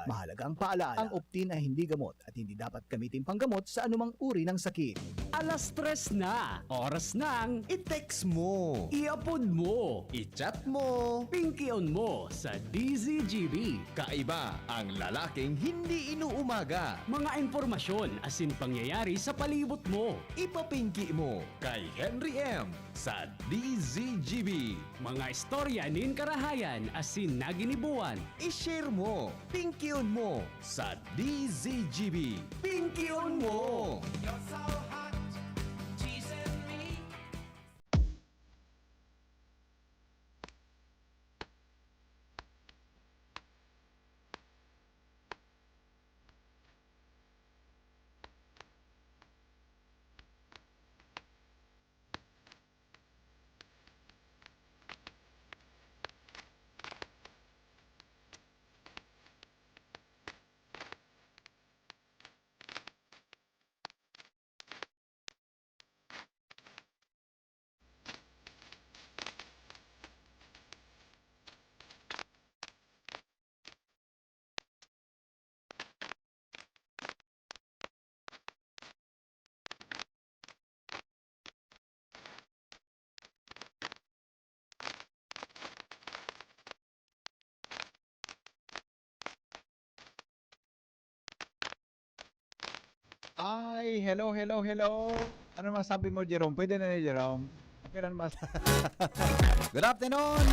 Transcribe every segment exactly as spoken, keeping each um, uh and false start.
Mahalagang paalaala, ang Optin ay hindi gamot at hindi dapat gamitin panggamot sa anumang uri ng sakit. Alas tres na, oras ng i-text mo, i-upload mo, i-chat mo, pingkion mo sa D Z G B. Kaiba ang lalaking hindi inuumaga. Mga impormasyon asin pangyayari sa palibot mo. Ipapingki mo kay Henry M sa D Z G B. Mga istorya nin karahayan asin naginibuan. I-share mo, pingkion mo sa D Z G B. Pingkion mo! You're so hot, teasing me. Ay, hello, hello, hello. Ano masabi mo, Jerome? Pwede na ni Jerome? Okay lang mas- Good afternoon,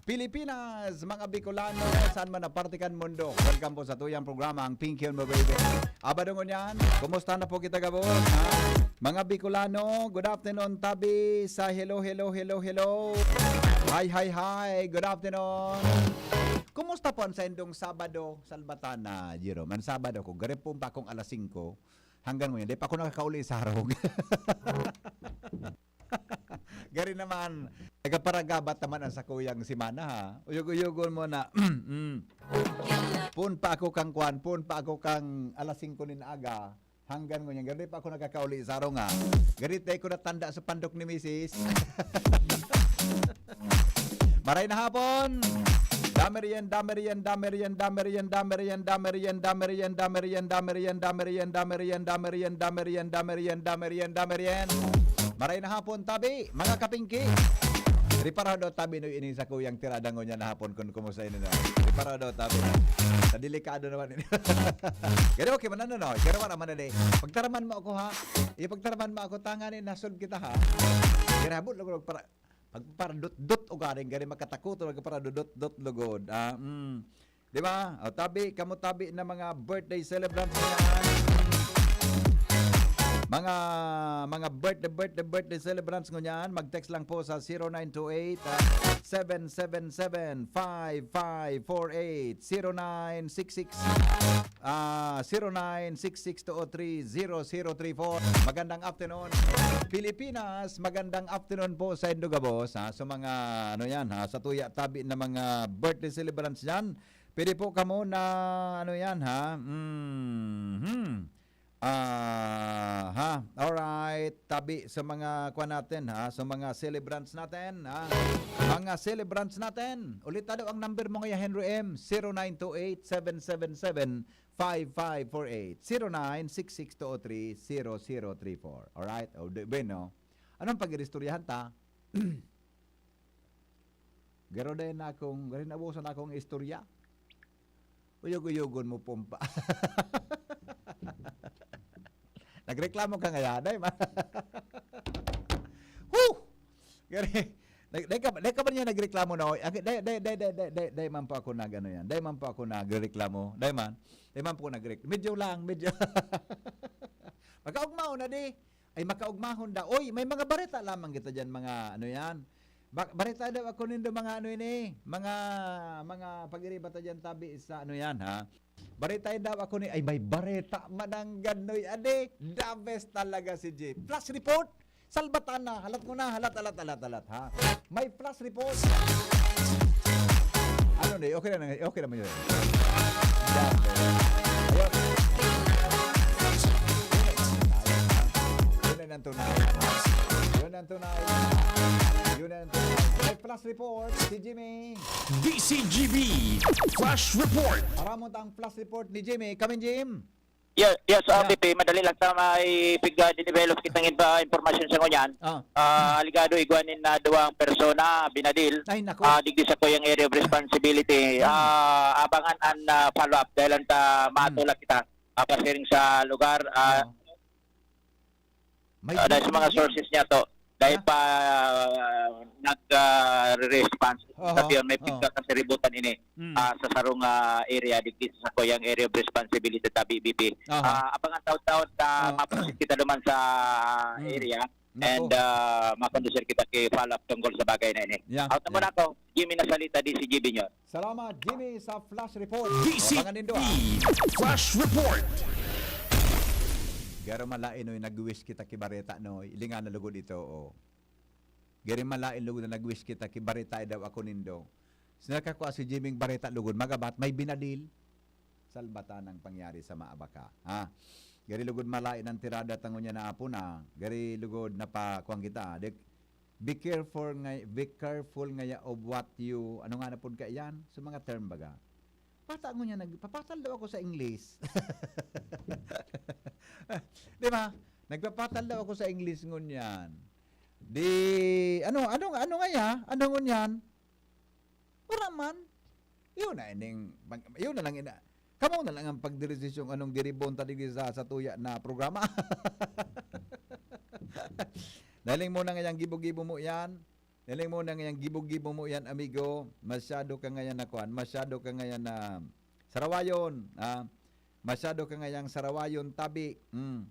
Pilipinas, mga Bicolano, saan man na parte kan mundo. Welcome po sa tuyang programa, ang Pinky on Mo Baby. Aba, dungon yan, kumusta na po kita gabos, ha? Mga Bicolano, good afternoon, tabi sa hello, hello, hello, hello. Hi, hi, hi, good afternoon. Kumusta po ang saindong Sabado, Salbatana, Jerome? Ang Sabado ko, garipon pa akong alas singko, hanggang ngayon, di pa ako nakakauli sa harog. Gari naman, nagkaparagabat naman ang sakuyang semana, ha? Uyog-uyogon mo na, mm. Pun pa ako kang kwan, pun pa ako kang alas singko nin aga, hanggang ngunyan, gari pa ako nakakauli sa harong, ha? Gari tayo ko natanda sa pandok ni misis. Maray na hapon! Dami riyan, dami riyan, dami riyan, dami riyan, dami riyan, dami riyan, dami riyan, dami riyan, dami riyan, dami riyan, dami riyan, dami riyan, dami riyan, dami riyan, dami riyan, dami riyan. Maray na hapon, tabi, mga kapingki. Riparado, tabi, no, ini sa kuyang tirada ngunyan na hapon kun kumusta ini, no? Riparado, tabi. Sa delikado naman ini. Pero okay man, ano, no? Pero wala man, dali. Pagtaraman mo ako, ha? Ipagtaraman mo ako, tanganing nasod kita, ha? Pero habot lang ko para Pagparadot-dot o garing, garing makatakot o nagparadot-dot lugod. Ah, mm. Di ba? O, tabi, kamo tabi na mga birthday celebrants ngunyan. Mga, mga birthday, birthday, birthday celebrants ngunyan, mag-text lang po sa zero nine two eight, ah, seven seven seven, five five four eight, zero nine six six, ah, zero nine six six two oh three zero zero three four. Magandang afternoon, Pilipinas. Magandang afternoon po sa indo gabos, ha. Sa mga, ano yan, ha, sa tuya tabi na mga birthday celebrants dyan. Pwede po kamo na, ano yan, ha. Mhm. Ah, ha. Alright. Tabi sa mga kwan natin, ha. Sa mga celebrants natin, ha. Mga celebrants natin. Ulit daw ang number mo ngayon, Henry M. Zero nine two eight, seven seven seven, five five four eight, zero nine six six two oh three zero zero three four. Alright? O, di, bueno. Anong pag-iristoryahan ta? Garo din na akong, garo na ubusan na akong istorya. Uyog-uyogon mo, pumpa. Nagreklamo ka ngaya, day man. Whew! Gari, day, day ka, day ka ba niya nagreklamo na, oy? Agi, day, day, day man po ako nag-ano yan. Day man po ako nagreklamo. Day man. Day man po nagre-, medyo lang, medyo. Magkaugmaon na di. Ay, makaugmahon da. Oy, may mga bareta lamang kita dyan, mga ano yan. Ba-, bareta daw ako nindo, mga ano ini, mga, mga pag-iriba ta dyan, tabi sa ano yan, ha? Bareta daw ako ni, ay, may bareta, mananggad, noy, ade, the best talaga si Jeff. Flash report, Salbatana, halat mo na, halat, halat, halat, halat, ha? May flash report. Ano ni, okay na, okay naman yun. The best. Ayun. Yun na ang tunay. Yun ang tunay. Yun ang tunay. May flash report si Jimmy. C G B Flash Report. Aramon ta ang flash report ni Jimmy. Come in, Jim. Yes, yes, uh, Yeah. B P, madali lang ta may pig-develop kitang inba, impormasyon sa ngunyan. Ah. Ah, alegado igwa nin na duwang persona, binadil. Ay, naku. Ah, digdi sa kuyang area of responsibility. Ah, abangan an ah, follow-up dahil ang ta matulak kita. Ah, pasiring sa lugar. Ah, Oo. May ah, dahil sa mga binadil. sources niya to. Dahil Ah. pa ah, nag-response. Oho, Sabi yun, may oho. pigkakasiributan ini Mm. ah, sa sarong ah, area, digdi sa kuyang area of responsibility ta B B P. Aha. Ah, abangan taon-taon ta Ah. mapasit kita duman sa Mm. area. Nako. And ah, makondusir kita ki follow-up tungkol sa bagay na ini. Yeah, Out na muna yeah. ako, Jimmy Nasalita, D C G B News. Salamat, Jimmy, sa flash report. Abangan nindo, ah. D C B Flash Report. Garo malain, oy, nag-wish kita ki bareta, no? Ilingan na lugod ito, oh. Garo malain lugod na nag-wish kita ki bareta daw ako nindo. Sinaka ko si Jimmy bareta lugod, magabat, may binadil. Salbatan ang pangyari sa maabaka, ha? Gari lugod malain ang tirada tango niya na apo na. Gari lugod na pa, kuwan kita. Dek, be careful nga, be careful ngaya of what you, ano nga na pod ka yan? Sa mga term baga. Pata ngunyan, nagpapatal daw ako sa English. Di ba? Nagpapatal daw ako sa English ngunyan. Di, ano, ano, ano nga ya? Ano ngunyan? Wala man. Yun na ining, yun na lang ina, kamo na lang ang pagdirisyong anong diribon ta digdi sa, sa tuya na programa. Nahiling mo na ngayang gibo-gibo mo yan. Nahiling mo na ngayang gibo-gibo mo yan, amigo. Masyado ka ngayon na kuwan. Masyado ka ngayon na sarawayon. Ah. Masyado ka ngayang sarawayon, tabi. Mm.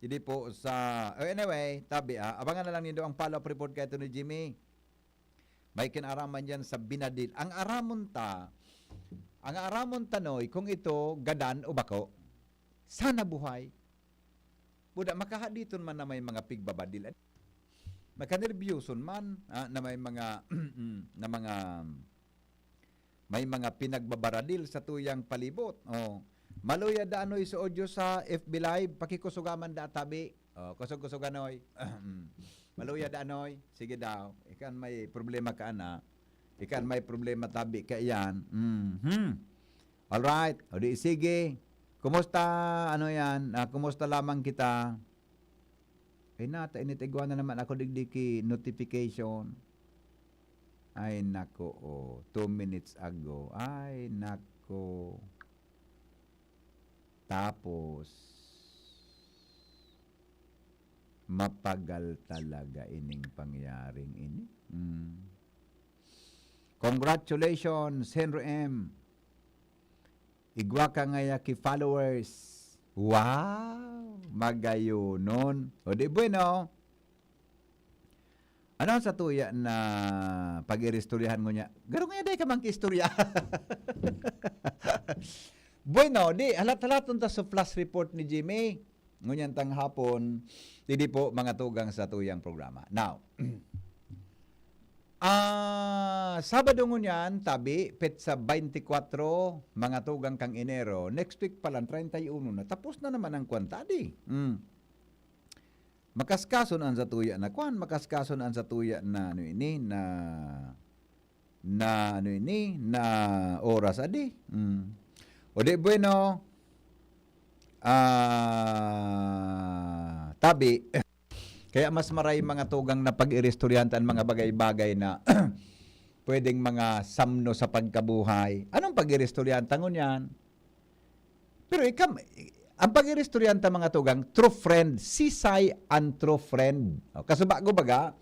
Hindi po sa, oh, anyway, tabi, ah. Abangan na lang nindo ang follow-up report kay ito ni Jimmy. May kinaraman yan sa binadil. Ang aramon ta, ang aramon tanoy kung ito gadan o bako. Sana buhay. Buda, makahaditon man na may mga pigbabadil. Makanerbyuson man, ah, na may mga, na mga, may mga pinagbabaradil sa tuyang palibot. Oh. Maluya da anoy sa audio sa F B Live, pakikusugaman da tabi. Oh, kusog-kusog anoy. Maluya da anoy. Sige daw. Ikan may problema ka ana. Ikan may problema tabi ka iyan. Mhm. All right. O di sige. Kumusta ano yan? Ah, kumusta lamang kita? Ay nata, init igwa na naman ako digdi ki notification. Ay nako, oh, two minutes ago. Ay nako. Tapos, mapagal talaga ining pangyaring ini. Mm. Congratulations, Henry M. Igwa ka ngaya ki followers. Wow! Magayonon. O di bueno. Ano ang satuya na pag-iristoryahan mo niya? Garo nga day ka mang istorya. Bueno, di, halat-halaton ta sa flash report ni Jimmy. Ngunyan tang hapon, didi po mga tugang sa tuyang programa. Now, ah, Sabado ngunyan, tabi, petsa twenty-four, mga tugang kang Enero. Next week pa lang, treinta y uno na. Tapos na naman ang kwanta, di. Mm. Makaskason an satuya na kwan, makaskason an satuya na ano ini, na, na ano ini, na oras adi. Mm. O di bueno, ah, tabi. Kaya mas maray mga tugang na pag-iristoryahan ta an mga bagay-bagay na pwedeng mga samno sa pagkabuhay. Anong pag-iristoryahan ta ngunyan? Pero ikam, ang pag-iristoryahan ta mga tugang, true friend, sisay an true friend. O, kasubago baga,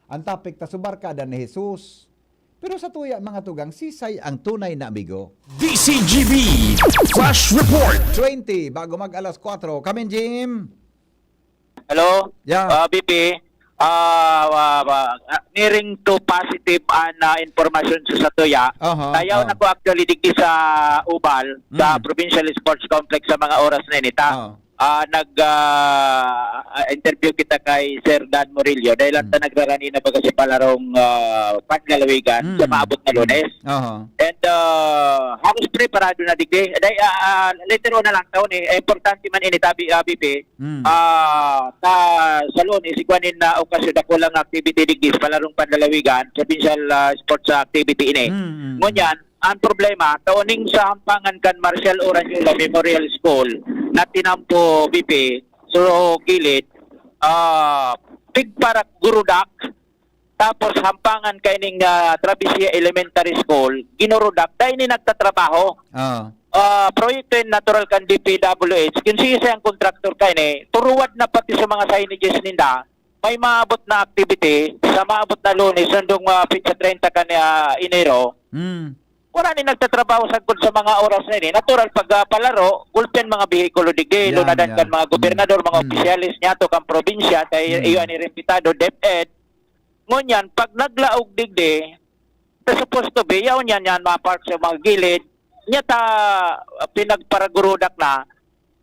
ang topic ta subarkada ni Jesus. Pero sa tuya mga tugang, sisay ang tunay na amigo? D C G B Flash Report. Twenty, bago mag alas kwatro. Come in, Jim. Hello? Yeah. Ah, B P, ah, wa- wa- ah, nearing to positive an ah, informasyon sa satuya. Aha, Tayaw ah. na ko actually digdi sa Ubal, sa Mm. Provincial Sports Complex sa mga oras na ini, ta. Ah. Ah, nag ah, ah, interview kita kay Sir Dan Murillo dahil lang Mm. ta nagrarani na baga sa palarong ah, panlalawigan sa Mm. maabot na Lunes. Aha. And uh, halos preparado na digdi. Dahil uh, later on na lang taon eh. Importante man ini tabi uh, B P. Mm. Ah, ta sa Lunes, igwa nin na okasyon, dakulang activity digdi sa palarong panlalawigan, provincial ah, sports activity ini. Mm, mm, Ngunyan, Ang problema, tao ning sa hampangan kan Marshall Oranyola Memorial School na tinampo B P, so gilid, ah, pigparak gurudak, tapos hampangan kaining, ah, Travesya Elementary School, ginurudak, dai ni nagtatrabaho. Ah. Ah, proyekto yan natural kan D P W H. Kung siya ang kontraktor kaini, turuwad na pati sa mga signages ninda, may maabot na activity sa maabot na Lunes, sundong, ah, petsa treinta kan, ah, Enero. Mm. Wala ni nagtatrabaho sagkod sa mga oras na ini. Natural, pag, ah, palaro, gulpian mga behikulo digdi, Yan, lunadan kan yan. mga Mm. gobernador, mga Mm. opisyales niya to kan probinsya, kay Mm. iyo ang irembitado, DepEd. Ngunyan, pag naglaog digdi, sa supposed to be, yaon yan, yan, mga park sa mga gilid, niya ta, ah, pinagparagurudak na,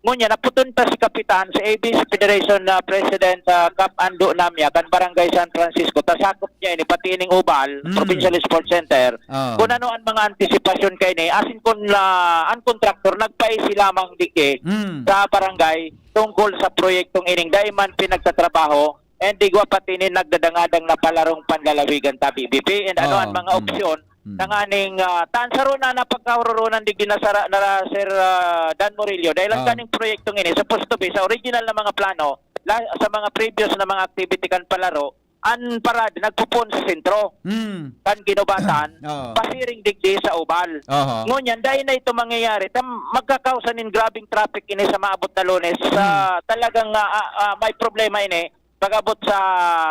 ngunyan, naputon ta si Kapitan, si A B S Federation na President, ah, Kap Ando Namya, kan Barangay San Francisco, ta sakop niya ini, pati ining Ubal, Mm. Provincial Sports Center, Ah. kung ano ang mga antisipasyon kaini, asin kung, ah, ang kontraktor, nagpaisi lamang digdi Mm. sa barangay tungkol sa proyektong ining dai man pinagtatrabaho, and igwa pati nin nagdadangadang na palarong panlalawigan ta, B B P, and ano Oo, ang mga mm. opsyon Mm. tanganing, ah, tan saro na napagkahururunan digdi na sara-, na Sir, ah, Dan Murillo, dahil ang Oo. kaning proyektong ini, supposed to be, sa original na mga plano, la-, sa mga previous na mga activity kan palaro, ang parada nagpupuon sa sentro Mm. kan Ginubatan, Oo. pasiring digdi sa Ubal. Aha. Ngunyan, dahil na ito mangyayari, tam-, magkakausa nin grabing traffic ini sa maabot na Lunes. Sa Mm. talagang, ah, ah, ah, may problema ini, pag-abot sa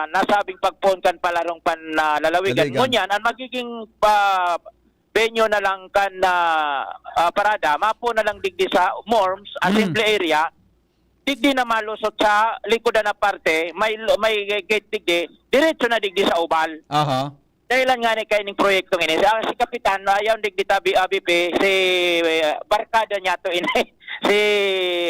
nasabing pagpoon kan palarong panlalawigan. Lalawigan. Ngunyan, ang magiging, ah, venue na lang kan, ah, ah, parada, mapo na lang digdi sa Morms, Mm. Assembly Area, digdi na malusot sa likodan na parte, may, may gate digdi, diretso na digdi sa Ubal. Aha. Dahilan nga ni kaining proyektong ini. Si, ah, si Kapitan, ah, yaon digdi ta, B-, ah, B P, si, eh, barkada niya to ini. Si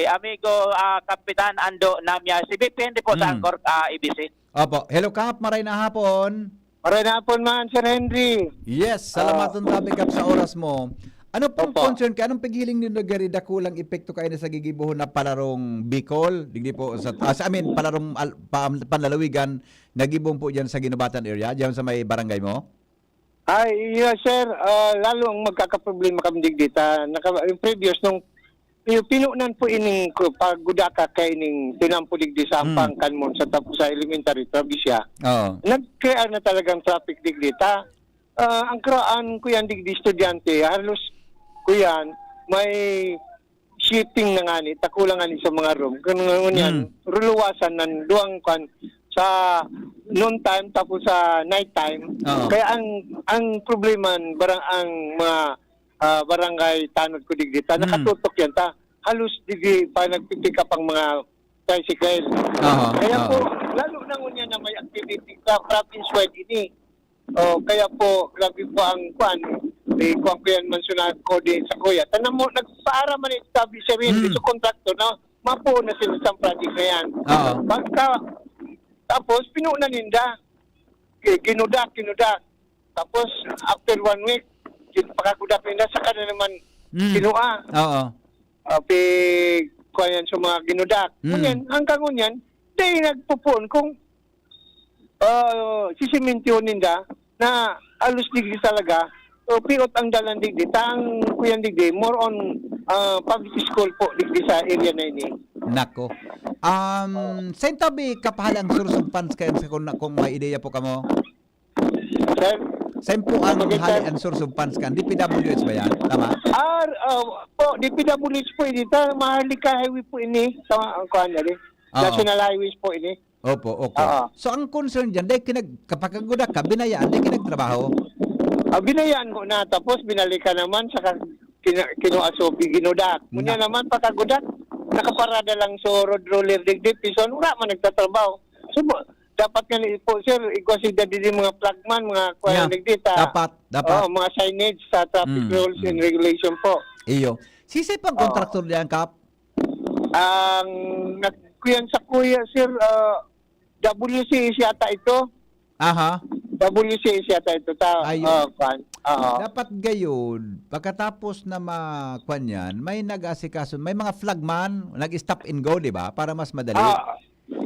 amigo, ah, Kapitan Ando Namya, si B P, hindi po sa Mm. Angkor, ah, A B C. Opo. Hello, Kap. Maray na hapon. Maray na hapon man, Sir Henry. Yes, Ah. salamaton tabi, Kap, sa oras mo. Ano pong Opo. concern ka? Anong paghiling nindo gari dakulang epekto kayo na sa gigibohon na palarong Bicol? Digdi po sa, ah, sa, I mean, palarong al-, pa-, panlalawigan na gibong po diyan sa Ginubatan area, diyan sa may barangay mo? Ay, yes, sir. Ah, lalo ang magkakaproblema kami digdi ta. Naka-, yung previous nung, yung pinunan po ining ku-, paggudak ka kay ining tinampo digdi sa Hmm. Ampang, kan mo, sa tap-, sa elementary, probinsya. Oo. Nag-, kaya na talagang traffic digdi ta. Ah, ang karaan ko yan digdi estudyante, halos ko yan, may shifting na ngani, takulang ngani sa mga room. Kaya nga ngunyan, Hmm. ruluwasan ng duwang kwan sa noon time tapos sa night time. Oo. Kaya ang, ang problema, barang ang mga, ah, barangay tanod ko digdi ta, Hmm. nakatutok yan ta. Halos digdi pa nagpipick up ang mga tricycle. Aha, Kaya aha. po, lalo na ngunyan na may activity sa province wide ini. Oh, kaya po, grabe po ang kwan. May kwan ko yan, mansyon ako din sa kuya. Tanam mo, nagpaara man ito, sabi siya rin, Hmm. sa kontraktor na mapuo na sila sa project na yan. Oo. Pagka, tapos, pinuo na ninda. Ki-, kinudak, kinudak. Tapos, after one week, kin-, pakakudak ninda, saka na naman Hmm. kinuha. Oo. Ah, pi-, kwan yan sa mga ginudak. Hmm. Ngunyan, hanggang ngunyan, di nagpupuon kung ah, sisimentihon ninda na halos digdi talaga, o piot ang dalan digdi, tang kuyan digdi, more on, ah, public school po digdi sa area na ini. Nako. Um, saan tabi kapahali ang source of funds kayo sa kung, kung may ideya po kamo? Sir? Saan po ang Okay, hali sir. ang source of funds kan? D P W H ba yan? Tama? Ah, ah, po, D P W H po, ini ta, Maharlika Highway po ini. Tama ang kuhan na rin. Oo. National Highways po ini. Opo, opo. Oo. So, ang concern diyan, dai kinag-, kapag kagudak ka, binayaan, dai kinagtrabaho? Ah, binayaan ko na, tapos binalikan naman sa ka-, kina-, kinuha sa ginudak. Ngunyan Na- naman, pagkagudak, nakaparada lang sa road roller, digdi, pison, wala man nagtatrabaho. So, bu-, dapat nga ni po, sir, igwa si daddy yung mga flagman, mga kuwan Yeah. digdi, ta-, Dapat, dapat. Oo, mga signage sa traffic Mm, rules and mm. regulation po. Iyo. Sisay pang Oo. kontraktor diyan, Kap? Ang nagkuyan sa kuya, sir, ah, W C S yata ito. Aha. W C S yata ito. Ta-, Ayun. oh, kwan. Oo. Dapat gayon, pagkatapos na ma-, kwan yan, may nag-asikaso, may mga flagman, nag-stop and go, di ba? Para mas madali. Ah,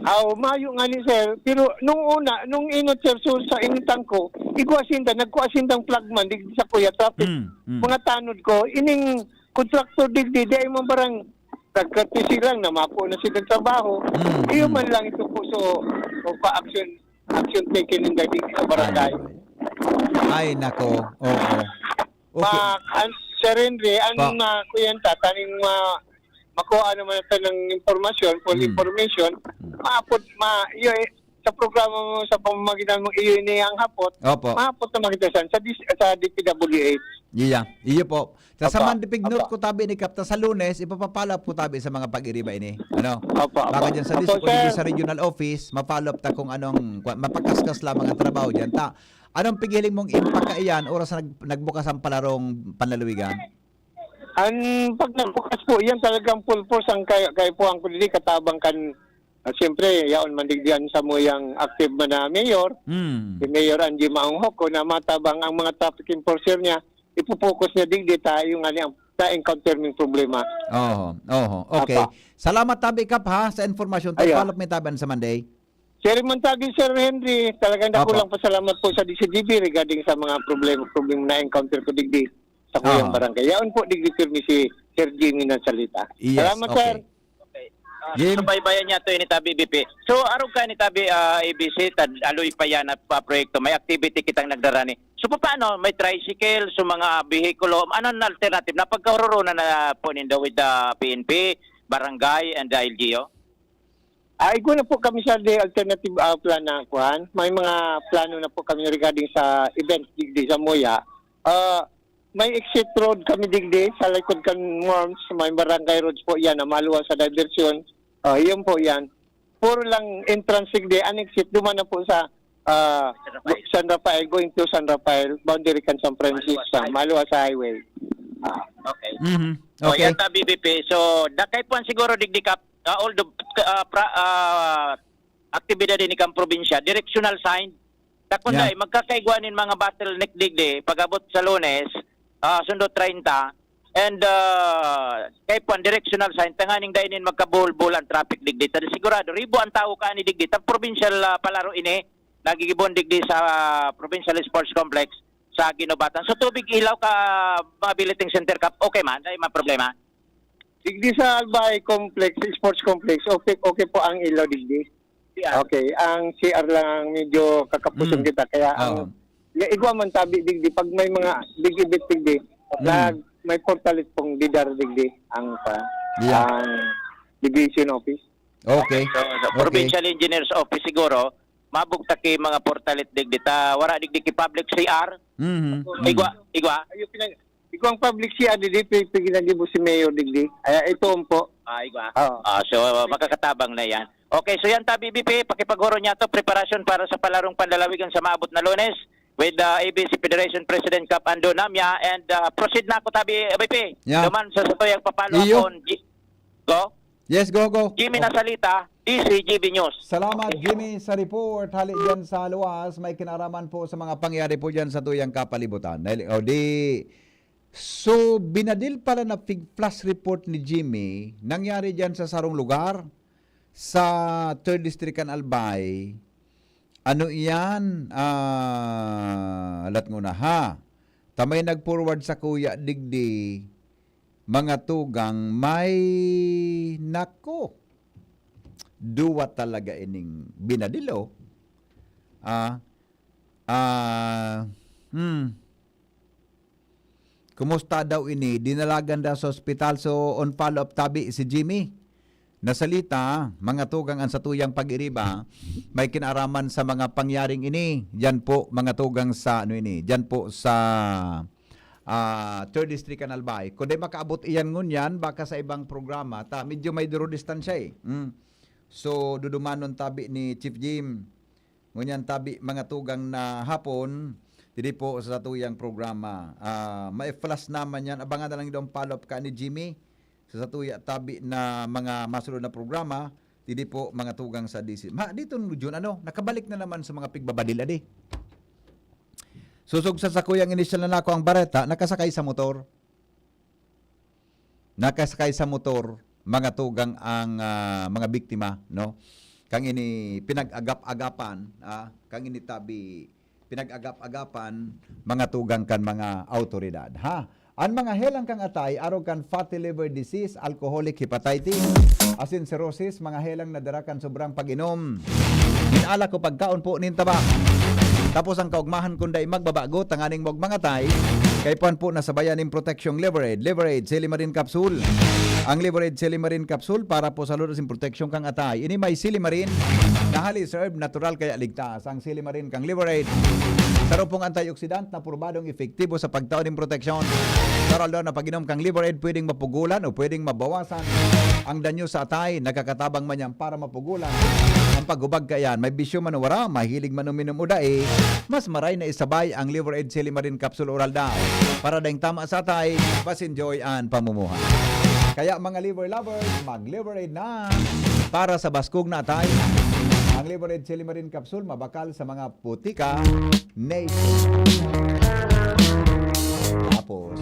aw, mayo nga ni, sir. Pero nung una, nung inot, sir, so, sa inutang ko, igwa sinda, nagkua sindang flagman digdi sa kuya traffic. Mm, mm. Mga tanod ko, ining kontraktor digdi, di ay man barang nagkatisilang na mapo na sila trabaho. Mm, Iyo mm. man lang ito po, so, so pa-action, action taken in the digdi sa barangay. Ay, nako. Oo. Okay. Ma, an, Sir Henry, ano Pa. na, kuya, ta, taning ma, makuha naman natin ng impormasyon, full Hmm. information, Hmm. maapod, ma, iyo, eh, sa programa mo, sa pamamagitan mo, iyo ini ang hapot, Opo. maapod na makita sa, sa, dis, sa D P W H. Iya, iyo po. Sa Opo. Saman, dipig note Opo. ko tabi ni Kap, ta sa Lunes, ipapapala po tabi sa mga pag-iriba ini. Ano? Opo, Baka opo. dyan sa Opo, dis, o hindi sir. sa regional office, ma-follow up ta kung anong, kwa, mapakaskas lamang ang trabaho dyan. Ta, anong pigiling mong impaka iyan, oras na nag-, nagbukas ang palarong panlalawigan? Ang pag nagbukas po, yan talagang full force ang kay-, kaipuhan ko dili, katabang kan, ah, siyempre, yaon man digdi an samuyang active man na mayor, Hmm. si Mayor Angie Maonghok, ko na matabang ang mga traffic enforcer niya, ipo-focus niya digdi, tayo nga niya, na-encounter ming problema. Oho, oho. Okay. Apa. Salamat tabi, Kap, ha, sa informasyon. Ayo. Follow up mi tabi sa Monday. Sir Montague, Sir Henry, talagang Opo. dakulang pasalamat po sa D C D B regarding sa mga problema, problema na encounter ko digdi sa kuyang Aha. barangay. Yaon po digdi pirmi si Sir Jimmy nagsalita. Yes, Salamat, okay. sir. Okay. Ah, Jim? Subaybayan niya to ini tabi, B P. So, arog ka ni tabi, ah, A B C, tad aloy pa yan at pa proyekto. May activity kitang nagdarani. So, paano? May tricycle, so mga bihikulo. Ano ang alternative? Napagkahururunan na po nindo with the P N P, barangay, and the L G U? Ah, igwa na po kami sa the alternative, ah, plan na kuan. May mga plano na po kami regarding sa event digdi sa Moya. Ah, may exit road kami digdi sa likod kan Worms, may barangay roads po yan na maluwas sa diversion. Ah, yun po yan. Puro lang entrance digdi, ang exit duman na po sa, ah, San Rafael. San Rafael, going to San Rafael, boundary kan San Francisco, Maluwas Highway. maluwas sa highway. Ah. Okay. Mhm. So, Okay. yan ta, B B P. So, dakay po ang siguro digdi ka, ah, although, ah, pra-, ah, aktibidad ini kan probinsya, directional sign. Ta kun Yeah. dai, magkakaigwa nin mga bottleneck digdi, pag-abot sa Lunes, ah, sundo treinta, and, ah, kay puan, directional sign, tanganing dai nin magkabuhol-buhol ang traffic digdi. Ta sigurado, ribo ang tawo kaani digdi. Ta provincial, ah, palaro ini, nagigibon digdi sa Provincial Sports Complex sa Guinobatan. So, tubig, ilaw ka, mga billeting center, Kap, okay man, dai man problema. Digdi sa Albay Complex, Sports Complex, okay, okay po ang ilaw digdi. C R. Okay, ang C R lang ang medyo kakapuson Mm. kita. Kaya ang Oo. ya, igwa man tabi digdi, pag may mga big event digdi, Mm. nag-, may portalit pong didar digdi ang, pa, Yeah. ang division office. Okay. So, sa Okay. Provincial Engineer's Office siguro, mabugtak ki mga portalit digdi. Ta, wala digdi ki public C R. Mhm. Igwa, igwa. Ayun, pinag-, igwang public C R digdi, pi-, piginagibo si Mayor digdi. Ay, ito po. Ah, igwa. Oo. Ah, so, makakatabang na yan. Okay, so yan ta, B B P, pakipaghuro niya to, preparasyon para sa palarong panlalawigan sa maabot na Lunes with, uh, A B C Federation President Kap Ando Namya, and, uh, proceed na ako, tabi, B B P. Yeah. Duman sa satuyang papalo Iyo. akon, G-, go? Yes, go, go. Jimmy Oh. Nasalita, D C G B News. Salamat, Jimmy, sa report. Hali dyan sa luwas, may kinaraman po sa mga pangyari po dyan sa tuyang kapalibutan. Dahil, oh, di, so, binadil pala na fig flash report ni Jimmy, nangyari dyan sa sarong lugar, sa third District kan Albay. Ano iyan? Ah, lat nguna, ha? Ta may nag-forward sa kuya digdi, mga tugang may, nako, duwa talaga ining binadil, oh. Ah, ah, hmm. Kumusta daw ini? Dinalagan daw sa ospital. So, on follow-up tabi si Jimmy. Nasalita, mga tugang, ang satuyang pag-iriba, may kinaraman sa mga pangyaring ini. Diyan po, mga tugang, sa ano ini, diyan po sa, ah, third District kan Albay. Kung di makaabot iyan ngunyan, baka sa ibang programa, ta medyo may duro distansya eh. Mm. So, dudumanon tabi ni Chief Jim. Ngunyan tabi, mga tugang, na hapon, didi po sa satuyang programa. Ah, may flash naman yan. Abangan na lang daw ang follow-up ka ni Jimmy sa satuya tabi na mga masunod na programa. Didi po, mga tugang, sa D C. Ma, dito, Jun, ano, nakabalik na naman sa mga pigbabadil, adi. Susog sa sakuyang inisyal na nako ang bareta, nakasakay sa motor. Nakasakay sa motor, mga tugang, ang, ah, mga biktima, no? Kang ini pinag-agap-agapan, ah, kang ini tabi, pinag-agap-agapan, mga tugang kan mga awtoridad, ha? An mga helang kan atay, arog kan fatty liver disease, alcoholic hepatitis, asin cirrhosis, mga helang na dara kan sobrang pag-inom. Nin alak o pagkaon po nin tabak. Tapos an kaugmahan kun dai magbabago, tanganing maogma an atay, kaipuhan po na sabayan nin proteksyon Liver Aid, Liver Aid Silimarin Capsule. Ang Liver Aid Silimarin Capsule para po sa lulus nin proteksyon kan atay. Ini may silimarin na hali sa herb, natural kaya ligtas. Ang silimarin kan Liver Aid, sarong pong antioxidant na probadong epektibo sa pagtao nin proteksyon. Sa oral daw na pag-inom kan Liver Aid, pwedeng mapugulan o pwedeng mabawasan ang danyo sa atay. Nagkakatabang man yan para mapugulan ang paghubag kaiyan. May bisyo man o wara, mahilig man uminom o dai, mas maray na isabay ang Liver Aid Silimarin Capsule Oral daw. Para daing tama sa atay, mas enjoy an pamumuhay. Kaya mga liver lovers, mag-Liver Aid na para sa baskog na atay. Ang Liver Aid Silimarin Capsule mabakal sa mga putika nation. Tapos,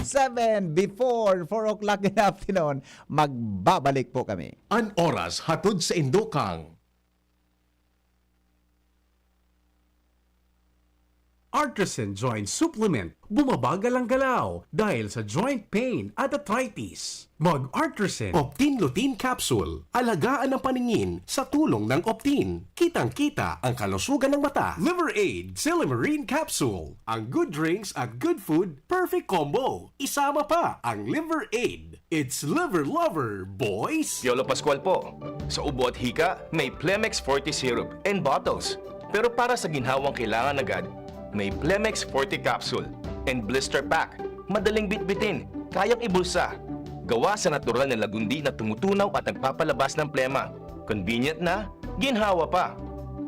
seven before four o'clock in the afternoon, magbabalik po kami. An oras hatod sa indokang Artisan Joint Supplement, bumabagal ang galaw dahil sa joint pain at arthritis. Mag-Artisan Optin Lutein Capsule, alagaan ang paningin sa tulong ng Optin. Kitang-kita ang kalusugan ng mata. Liver Aid Silimarin Capsule, ang good drinks at good food, perfect combo. Isama pa ang Liver Aid. It's Liver Lover, boys! Piolo Pascual po. Sa ubo at hika, may Plemex Forte Syrup and bottles. Pero para sa ginhawang kailangan agad, may Plemex Forte Capsule and Blister Pack. Madaling bitbitin, kayang ibulsa. Gawa sa natural na lagundi na tumutunaw at nagpapalabas ng plema. Convenient na, ginhawa pa.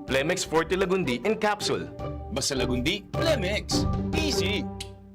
Plemex Forte Lagundi in Capsule. Basta Lagundi, Plemex. Easy!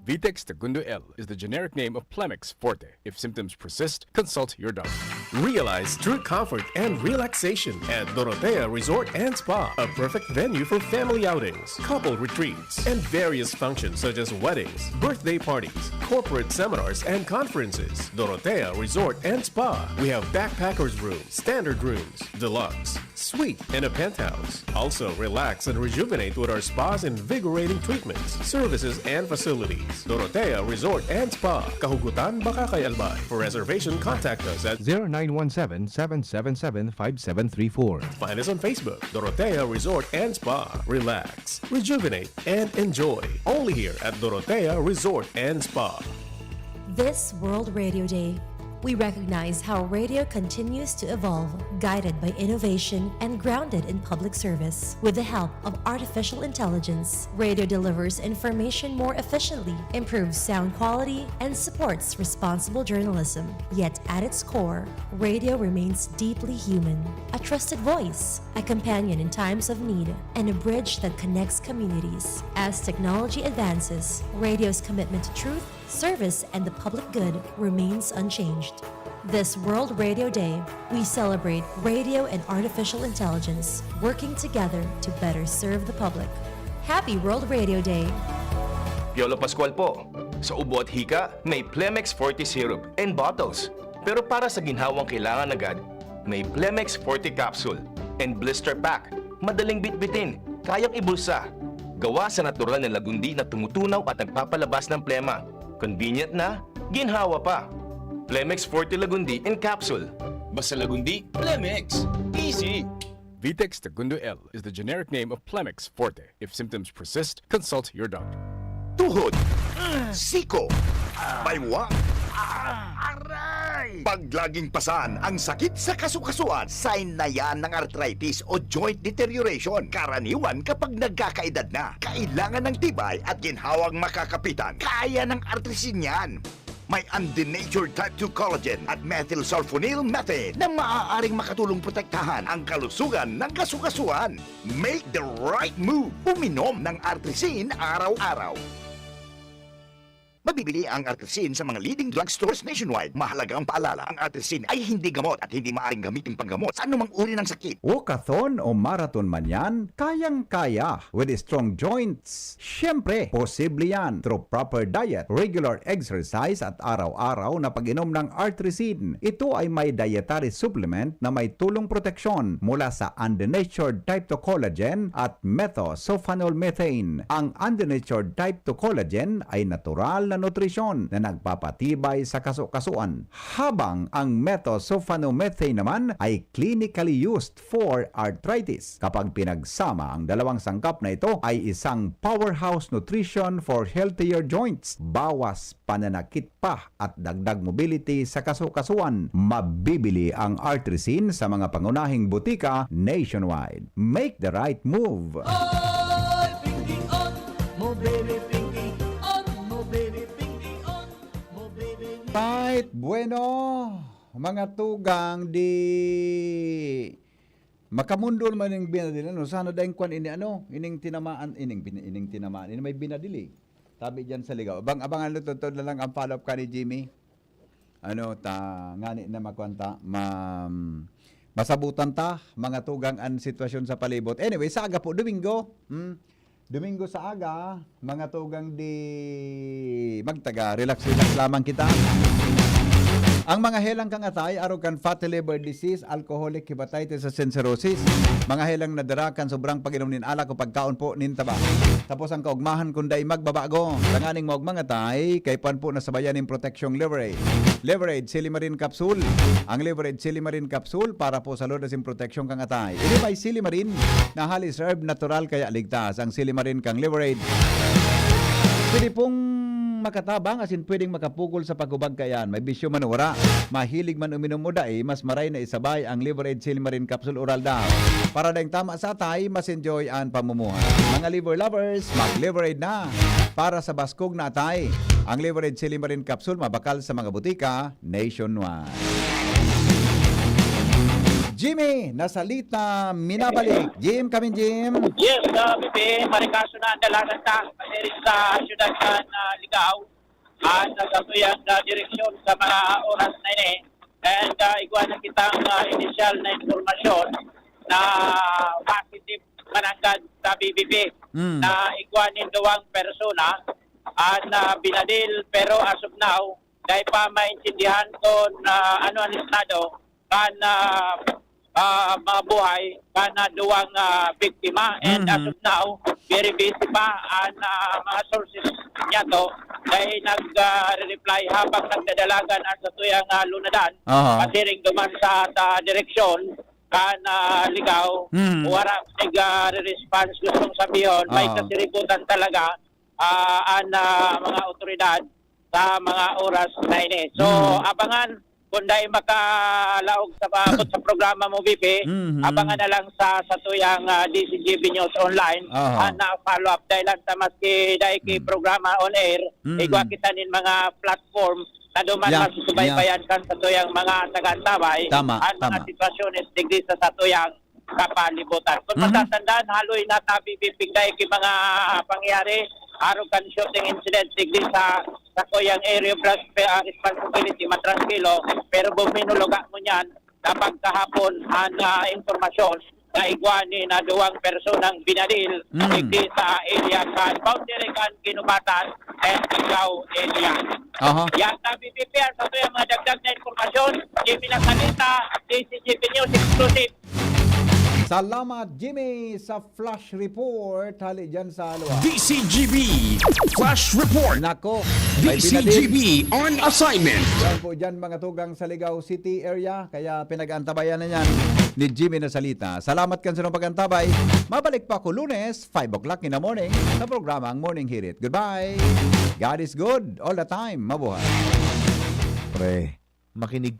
Vitex Tagundo L is the generic name of Plemex Forte. If symptoms persist, consult your doctor. Realize true comfort and relaxation at Dorotea Resort and Spa, a perfect venue for family outings, couple retreats, and various functions such as weddings, birthday parties, corporate seminars, and conferences. Dorotea Resort and Spa. We have backpackers room, standard rooms, deluxe, suite, and a penthouse. Also, relax and rejuvenate with our spa's invigorating treatments, services, and facilities. Dorotea Resort and Spa, Kahugutan, Bacacay, Albay. For reservation, contact us at zero nine one seven, seven seven seven, five seven three four. Find us on Facebook, Dorotea Resort and Spa. Relax, rejuvenate, and enjoy. Only here at Dorotea Resort and Spa. This World Radio Day, we recognize how radio continues to evolve, guided by innovation and grounded in public service. With the help of artificial intelligence, radio delivers information more efficiently, improves sound quality, and supports responsible journalism. Yet at its core, radio remains deeply human. A trusted voice, a companion in times of need, and a bridge that connects communities. As technology advances, radio's commitment to truth, service, and the public good remains unchanged. This World Radio Day, we celebrate radio and artificial intelligence working together to better serve the public. Happy World Radio Day! Piolo Pascual po. Sa ubo at hika, may Plemex Forte Syrup and bottles. Pero para sa ginhawang kailangan agad, may Plemex Forte Capsule and Blister Pack. Madaling bitbitin, kayang ibulsa. Gawa sa natural na lagundi na tumutunaw at nagpapalabas ng plema. Convenient na, ginhawa pa. Plemex Forte Lagundi in Capsule. Basta Lagundi, Plemex. Easy! Vitex Tagundo L is the generic name of Plemex Forte. If symptoms persist, consult your doctor. Tuhod, siko, baywa, aray! Pag laging pasan ang sakit sa kasukasuan, sign na yan ng arthritis o joint deterioration. Karaniwan kapag nagkakaedad na, kailangan ng tibay at ginhawang makakapitan. Kaya ng Artrisin yan. May undenatured type two collagen at methylsulfonyl methane na maaaring makatulong protektahan ang kalusugan ng kasukasuan. Make the right move. Uminom ng Artrisin araw-araw. Bibili ang Artrisin sa mga leading drugstores nationwide. Mahalagang paalala, ang Artrisin ay hindi gamot at hindi maaaring gamitin panggamot sa anumang uri ng sakit. Walkathon o marathon man yan, kayang-kaya with strong joints. Siyempre, posible yan through proper diet, regular exercise at araw-araw na pag-inom ng Artrisin. Ito ay may dietary supplement na may tulong proteksyon mula sa undenatured type two collagen at methosulfonol methane. Ang undenatured type two collagen ay natural na nutrisyon na nagpapatibay sa kaso-kasuan, habang ang methosulfonomethane naman ay clinically used for arthritis. Kapag pinagsama, ang dalawang sangkap na ito ay isang powerhouse nutrition for healthier joints, bawas pananakit pa at dagdag mobility sa kaso-kasuan. Mabibili ang Artrisin sa mga pangunahing butika nationwide. Make the right move! Oy, Pinky, on mo, baby, Pinky, on mo, baby, Pinky, on mo, baby. Right, bueno, mga tugang, di makamundo naman yung binadil, ano? Sana dahil kwan ini, ano? Ining tinamaan, ining bin-, ining tinamaan, ini may binadil, eh. Tabi dyan sa ligaw. Abang-, abangan lo, totoo na lang ang follow-up ka ni Jimmy. Ano, ta, ngani na makwanta, ma-, masabutan ta, mga tugang, ang sitwasyon sa palibot. Anyway, sa aga po, Domingo. Hmm? Domingo sa aga, mga tugang, di magtaga, relax-relax lamang kita. Ang mga helang kan atay, arog kan fatty liver disease, alcoholic hepatitis at cirrhosis, mga helang nadara kan sobrang pag-inom nin alak o pagkaon po nin taba. Tapos ang kaugmahan kun dai magbabago, tanganing maugmang atay, kaipuhan po na sabayan nin proteksyong Leverade. Leverade Silimarin Capsule. Ang Leverade Silimarin Capsule para po sa lodas in proteksyon kan atay. Ini may silimarin na halis herb natural kaya ligtas ang silimarin kan Leverade. Pwede pong makatabang asin pwedeng makapugol sa paghubag kaiyan. May bisyo man o wara, mahilig man uminom o dai, mas maray na isabay ang Leverade Silimarin Capsule Oral Dab. Para daing tama sa atay, mas enjoy an pamumuhay. Mga liver lovers, mag-Leverade na para sa baskog na atay. Ang Leverade Silimarin Capsule mabakal sa mga butika nationwide. Jimmy Nasalita, minabalik. Jim, kamin Jim. Yes, uh, Bibi, marikaso na ang dalagan ta. Pasiring sa syudad kan, ah, Ligao. At sa tuyang, ah, direksyon sa mga oras na ini. And, ah, igwa na kitang, ah, initial na impormasyon na positive mananggad sa B B P Mm. na igwa nin duwang persona at na binadil, pero as of now, dai pa maintindihan kung, ah, ano ang estado kan, ah, ah, mabuhay kan, ah, duwang, ah, biktima. And as Mhm. of now, very busy pa ang, ah, mga sources niya to. Dahil nag, ah, reply habang nagdadalagan ang sa tuyang, ah, lunadan. Aha. Pasiring duman sa, sa direksyon kan, ah, Ligao. Mhm. Wala nag-response. Gustong sabihin, may Oo. kasiributan talaga, ah, ang, ah, mga otoridad sa mga oras na ini. So, Mhm. abangan kung dai makalaog sa paabot sa programa mo, B P, Mhm. abangan na lang sa, sa tuyang, ah, D C G B News Online, Aha. ah, na follow-up. Dahil lang sa maski dai ki Mhm. programa on air, Mhm. igwa kita nin mga platform na duman Yeah, masusubaybayan yeah. kan sa tuyang mga taga-antabay, Tama, ang mga tama. sitwasyon is digdi sa, sa tuyang kapalibutan. Kung Mhm. matatandaan, haloy na tabi bibigay ki mga pangyayari, arog kan shooting incident, digdi sa, sa kuyang area of res-, ah, responsibility, matransfilo, pero buminuluga mo niyan, kapag kahapon, ang, ah, impormasyon na igwa ni na duwang personang binadil, Mm. digdi sa area kan boundary kan Guinobatan and Ligao area. Aha. Yan, tabi, B P R, sa tuyang mga dagdag na impormasyon, Jimmy Nasalita, D C G B News Exclusive. Salamat, Jimmy, sa flash report. Hali dyan sa Alwa. D C G B Flash Report. Nako, may D C G B binadil. On assignment. Yan po dyan, mga tugang sa Ligao City area. Kaya pinag-aantabayan na yan ni Jimmy Nasalita. Salamat kan sa pag-antabay. Mabalik pa ako Lunes, five o'clock in the morning, sa programang Morning Hirit. Goodbye. God is good all the time. Mabuhay. Pre, makinig